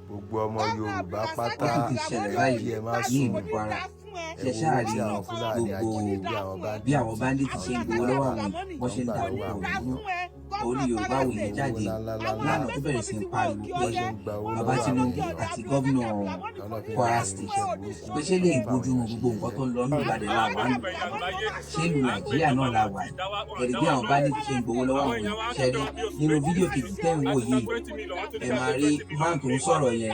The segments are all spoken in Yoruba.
Gbogbo ọmọ Yorùbá Ó pátá, tún ti ṣẹlẹ̀ báyìí kí ẹ má ní sùn. ìlú Kwara. Ẹ Ṣe wo ṣáà owó tí rí àwọn Fúlàní gbogbo ajínigbé, àwọn bí àwọn bandit, bandit ṣe ń gbowó lọ́wọ́ àwọn èèyàn, wọ́n ṣe ń gbà dà lọ́wọ́ gbogbo àwọn ìlú. Orí Yorùbá Wuyì owó jáde ńláńláńlá lánàá tó bẹ̀rẹ̀ sí ń pariwo wọ́n pé ṣe ń gba owó bàbá lọ́wọ́ àwọn Tinubu èèyàn àti gómìnà lọ́nà fi ń Kwara bá State irinṣẹ́ burúkú pé ṣé lè fáwọn bójúmu èèyàn gbogbo ṣe nǹkan tó iṣẹ́. ń lọ ní Ìbàdàn la wà nù, ṣé ìlú Nàìjíríà náà la wà yìí? Ẹ̀rí bí àwọn bandit ṣe ń gbowó lọ́wọ́ àwọn èèyàn. Ṣe rí nínú fídíò kejì tẹ́ ń wò yìí, ẹ máa rí man tó ń sọ̀rọ̀ yẹn,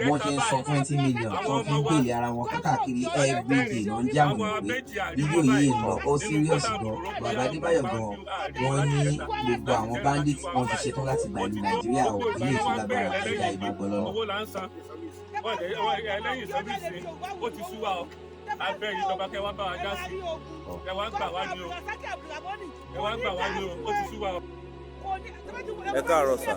wọ́n ṣe ń san 20 million tó fi ń gbèlè ara wọn káàkiri everyday ló ń jáwọn ìwé. Fídíò yìí ń lọ, ó serious gan. Bàbá Adébáyọ̀ gan, wọ́n ní gbogbo àwọn bandit, wọ́n ti ṣetán láti gbà ìlú Nàìjíríà o. Ilé ìtúlágbára ẹ̀dá ìmọ̀ lọ́nà. Owó là ń san lẹ́yìn service, ó ti sú wa o. Abẹ́ ìjọba, kẹ́ wá bá wa dá sí, ẹ wá gbà wá ní o, ẹ wá gbà wá ní o, ó ti sú wa o. Ẹ káàárọ̀ sà,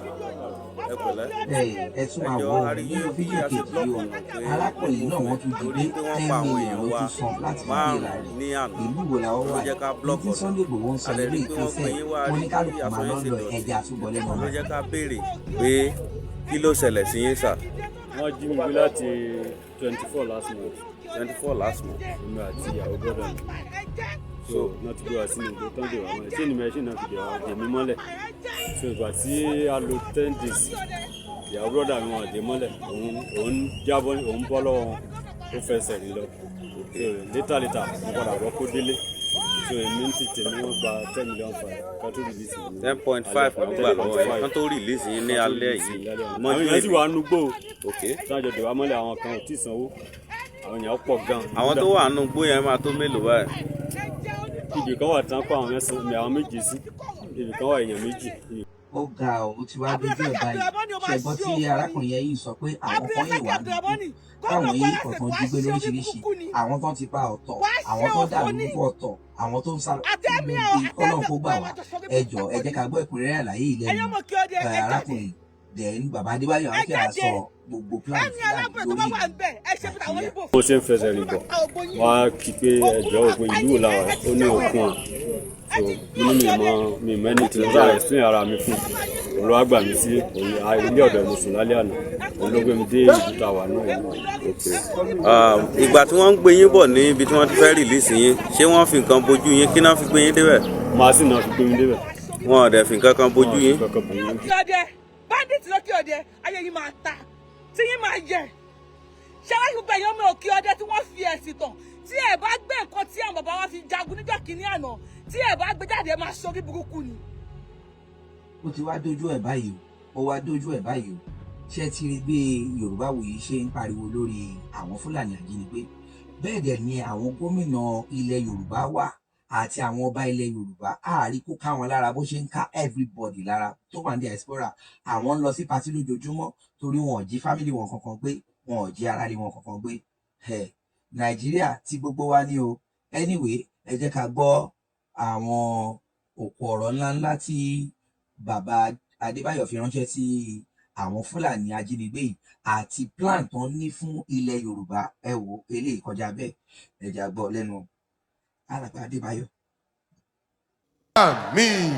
ẹ pẹ̀lẹ́. Ẹ ẹ tún máa Ẹ wò jọ̀ọ́, ó a rí nínú yín fídíò bí a ṣe kejì block yìí o. ọ̀nà pé Arákùnrin náà, wọ́n tún jí torí gbé pé wọ́n ten pa àwọn million èèyàn ló wa tún san láti fi márùn gbé rẹ̀. ní àná, Ìlú wo làwọn ló wà jẹ́ ká yìí block ní tí ọ̀nà. Sunday Igboho ń sọ A lè lórí rí pé wọ́n ìpínṣẹ́ gbé yín wá, wọn rí ní bí kálukú aṣọ máa yín ṣe lọ lọ dọ̀tí, ẹja àtúbọ̀ lẹ́nu ló ọ̀nà. jẹ́ ká béèrè pé kí ló ṣẹlẹ̀ sí yín sà? Wọ́n jí mi gbé láti 24 last month. 24 last month. Èmi àti ìyàwó brother mi. So wọ́n ti gbé wa sínú igbó tán, dè wá mọ́lẹ̀, tí ènìyàn machine náà fi dè wá dè mí mọ́lẹ̀. So ìgbà tí a lo 10 days, ìyàwó brother mi, wọn dè mọ́lẹ̀, òun jábọ́, òun bọ́ lọ́wọ́ wọn, ó fẹsẹ̀ rìn lọ. So later later, mo padà gbọ́ kó délé. So èmi ń ti tèmi, wọ́n gba 10 million 5 ká tó release mi. 10.5 ló ń gbà lọ́wọ́ yín kán tó release yín ní alẹ́ yìí Àwọn mọ́jú èèyàn sì èmi. wà nùgbò sáájọ dè wá mọ́lẹ̀, àwọn kan ò tí ì sanwó, àwọn èèyàn pọ̀ gan. Àwọn tó wà nínú igbó yẹn máa tó mélòó báyìí? Ibì kan wà tán kó àwọn mẹ́sàn-án, àwọn méje sí ibì kan wà, èèyàn méjì. Ó ga ọ, ó ti wá dójú ẹ̀ báyìí. Ṣẹgbọ́n tí arákùnrin yẹn yìí sọ pé àwọn kan yìí wà nínú táwọn yìí kọ̀ọ̀kan jí gbé lóríṣiríṣi, àwọn tó ti pa ọ̀tọ̀, àwọn tó dà lórúkọ ọ̀tọ̀, àwọn tó ń sá lọ bí. Kọ́lọ́n kó gbà wá. Ẹ jọ, ẹ jẹ́ ká gbọ́ ẹ̀kúnrẹ́rẹ́ àlàyé yìí lẹ́nu arákùnrin. Then bàbá Adébáyọ̀ á fi àṣọ gbogbo plan Fúlàní lórí Nàìjíríà. Bó ṣe ń fẹsẹ̀ rìn bọ̀ wọ́n á kí pé ẹjọ́ òpin ìlú wo la wà? Ó ní òkun à. So mo ní mi mọ mi mẹ́ni tí mo sáà explain ara mi fún òun, ló wá gbà mí sí ilé ọ̀dọ̀. Mo sùn lálẹ́ àná, òun ló gbé mi dé ìlú tá a wà náà yìí. Ìgbà tí wọ́n ń gbé yín bọ̀ ní ibi tí wọ́n ti fẹ́ release yín, ṣé wọ́n fi nǹkan bojú yín? Kí náà fi gbé yín débẹ̀? Màá sì náà fi gbé mi débẹ̀. Wọn ò dẹ̀ fi nǹkan kan bojú yín? Kankan bò yín. Òkè Ọdẹ, bandit lókè Ọdẹ, ayé yìí máa ta tí yín máa yẹ. Ṣé wáyé gbogbo ẹ̀yàn ọmọ Òkè Ọdẹ tí wọ́n fi ẹ̀sìn tàn, tí ẹ̀ bá gbé nǹkan tí àwọn bàbá wa fi jagun níjọ́ kìíní àná, tí ẹ̀ bá gbé jáde, ẹ máa ṣorí burúkú ni. Ó ti wá dójú ẹ̀ báyìí o, ó wá dójú ẹ̀ báyìí o. Ṣé ti rí bí Yorùbá Wuyì ṣe ń pariwo lórí àwọn Fúlàní ajínigbé? Bẹ́ẹ̀ dẹ̀ ni àwọn gómìnà ilẹ̀ Yorùbá wà àti àwọn ọba ilẹ̀ Yorùbá, àárí kó ká wọn lára bó ṣe ń ká everybody lára tó wà ní diaspora. Àwọn ń lọ sí party lójoojúmọ́ torí wọn ò jí family wọn kankan gbé, wọn ò jí aráàlú wọn kankan gbé. Ẹ Nàìjíríà tí gbogbo wa ní o. Anyway, ẹ jẹ́ ká gbọ́ àwọn òkú ọ̀rọ̀ ńláńlá tí bàbá Adébáyọ̀ fi ránṣẹ́ sí àwọn Fúlàní ajínigbé yìí àti plan tó ń ní fún ilẹ̀ Yorùbá. Ẹ wò, eléyìí kọjá bẹ́ẹ̀. Ẹ jẹ́ á gbọ́ lẹ́nu alàgbà Adébáyọ̀. Àmín.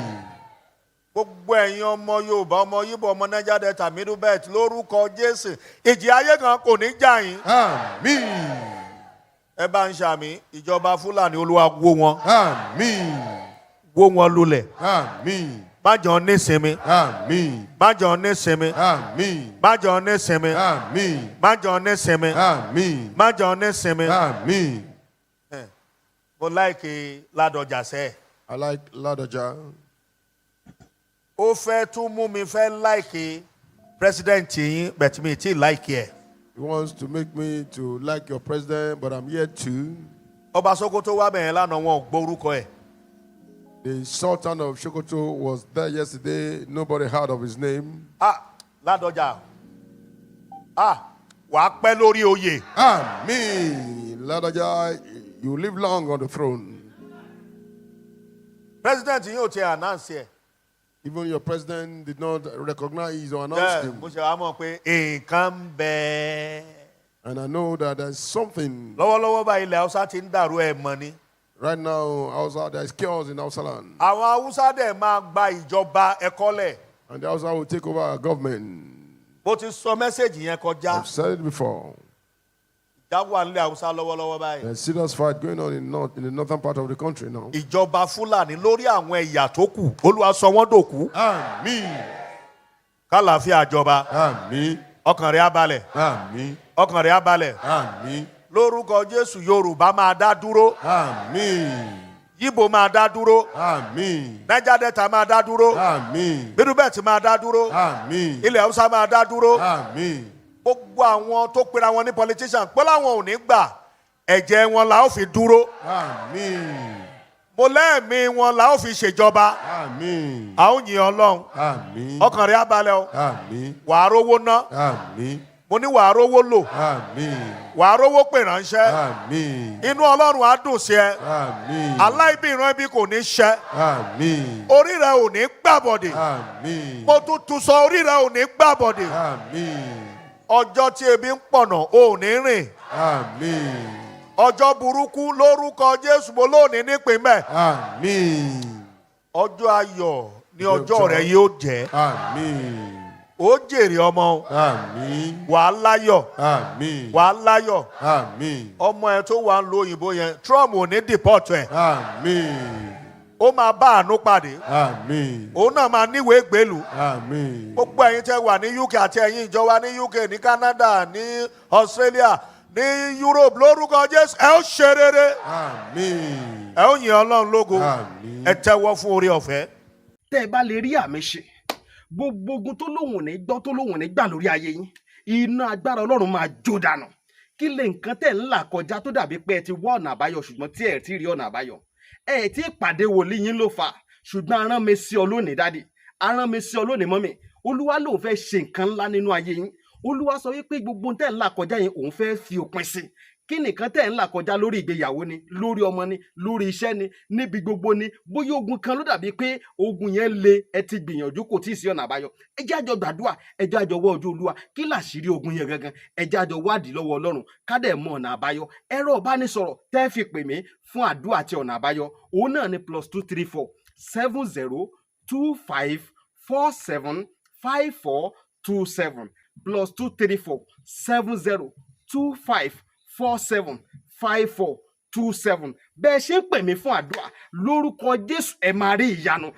Gbogbo ẹ̀yin ọmọ Yorùbá, ọmọ Yíbò, ọmọ Niger Delta, Middle Belt, lórúkọ Jésù, ìjì ayé kan kò ní jà yín. Àmín. Ẹ bá ń ṣàmín. Ìjọba Fúlàní, Olúwa wó wọn. Àmín. Wó wọn lulẹ̀. Àmín. Má jọ nísinmi. Àmín. Má jọ nísinmi. Àmín. Má jọ nísinmi. Àmín. Má jọ nísinmi. Àmín. Má jọ nísinmi. Àmín. Mo like Ládọjà sẹ́ẹ̀. I like Ladoja. Ó fẹ́ tún mú mi fẹ́ like president yín, but mi ti like ẹ̀. He wants to make me to like your president, but I'm yet to. Ọba Sokoto wá bẹ̀yẹn lánàá, wọn ò gbórúkọ ẹ̀. The Sultan of Sokoto was there yesterday. Nobody heard of his name. Ah, Ládọjà, ah, wàá pẹ́ lórí oyè. Àmín. Ladoja, you live long on the throne. President yín ò tiẹ̀ announce ẹ̀. Even your president did not recognize or announce Bẹ́ẹ̀ him. mo ṣe wá mọ̀ pé nǹkan ń bẹ. And I know that there's something Lọ́wọ́lọ́wọ́ báyìí, ilẹ̀ Haúsá ti ń dàrú, ẹ̀ mọ́ ni. Right now. Hausa, there's chaos in Hausa land. Àwọn Haúsá dẹ̀ máa gba ìjọba ẹ̀kọ́lẹ̀. And the Hausa will take over our government. Mo ti sọ message yẹn kọjá. I've said it before. Ìjà wà nílẹ̀ Haúsá lọ́wọ́lọ́wọ́ báyìí. There's serious fight going on in the northern part of the country now. Ìjọba Fúlàní lórí àwọn ẹ̀yà tó kù, Olúwa sọ wọ́n dòkú. Àmín. Kálàáfíà jọba. Àmín. Ọkàn rẹ̀ á balẹ̀. Àmín. Ọkàn rẹ̀ á balẹ̀. Àmín. Lórúkọ Jésù, Yorùbá máa dá dúró. Àmín. Yíbo máa dá dúró. Àmín. Niger Delta máa dá dúró. Àmín. Middle Belt máa dá dúró. Àmín. Ilẹ̀ Haúsá máa dá dúró. Àmín. Gbogbo àwọn tó pera wọn ní politician pé láwọn ò ní gbà, ẹ̀jẹ̀ wọn la ó fi dúró. Àmín. Mo lẹ́ẹ̀mí wọn la ó fi ṣèjọba. Àmín. A ó yin Ọlọ́run. Àmín. Ọkàn rẹ̀ á balẹ̀ o. Àmín. Wàá rówó ná. Àmín. Mo ní wàá rówó lò. Àmín. Wàá rówó pè ránṣẹ́. Àmín. Inú Ọlọ́run á dùn sí ẹ. Àmín. Aláìbí ìran ibi kò ní ṣẹ. Àmín. Orí rẹ ò ní gbàbọ̀dè. Àmín. Mo tún tún sọ, orí rẹ ò ní gbàbọ̀dè. Àmín. Ọjọ́ tí ebi ń pọ̀nà, ò ní rìn. Àmín. Ọjọ́ burúkú, lórúkọ Jésù, mo lónìí nípìnlẹ̀. Àmín. Ọjọ́ ayọ̀ ni ọjọ́ rẹ yóò jẹ́. Àmín. Ó jèrè ọmọ. Àmín. Wàá láyọ̀. Àmín. Wàá láyọ̀. Àmín. Ọmọ ẹ tó wà ń lo òyìnbó yẹn, Trump ò ní deport ẹ. Àmín. Ó máa bá àánú pàdé. Àmín. Òun náà máa níwèé gbèlú. Àmín. Gbogbo ẹ̀yin tẹ́ wà ní UK àti ẹ̀yin ìjọba ní UK, ní Canada, ní Australia, ní Europe, lórúkọ Jésù, ẹ ó ṣe rere. Àmín. Ẹ ó yin Ọlọ́run lógo. Àmín. Ẹ tẹ́wọ́ fún orí ọ̀fẹ́. Tẹ́ ẹ bá lè rí àmín ṣe, gbogbo ogun tó lóhùn ní gbọ́, tó lóhùn ní gbà lórí ayé yín, iná agbára Ọlọ́run máa jó dànù. Kí lè nǹkan tẹ̀ ń là kọjá tó dàbí pé ẹ ti wá ọ̀nà àbáyọ, ṣùgbọ́n tí ẹ ti rí ọ̀nà àbáyọ? Ẹ ti pàdé wòlíì yín ló fà á. Ṣùgbọ́n arán mi sí ọ lónìí, daddy, arán mi sí ọ lónìí, mummy. Olúwa lòun fẹ́ ṣe nǹkan ńlá nínú ayé yín. Olúwa sọ wípé gbogbo ohun tẹ́ ń là kọjá yẹn, òun fẹ́ fi òpin sí. Kí nìkan tẹ́ ń là kọjá? Lórí ìgbéyàwó ni, lórí ọmọ ni, lórí iṣẹ́ ni, níbi gbogbo ni. Bóyá ogun kan ló dàbí pé ogun yẹn le, ẹ ti gbìyànjú, kò tí ì sí ọ̀nà àbáyọ. Ẹ jẹ́ àjọ gbàdúrà, ẹ jẹ́ àjọ wọ́ ojú Olúwa. Kí làṣírí ogun yẹn gangan? Ẹ jẹ́ àjọ wádìí lọ́wọ́ Ọlọ́run, ká dẹ̀ mọ ọ̀nà àbáyọ. Ẹ̀rọ ìbánisọ̀rọ̀ tẹ́ fi pè mí fún àdúrà àti ọ̀nà àbáyọ, òun náà ni +234 70 25 47 54 27, +234 70 25 47 54 27. Bẹ́ẹ̀ ṣe ń pè mí fún àdúrà, lórúkọ Jésù, ẹ máa rí ìyanu.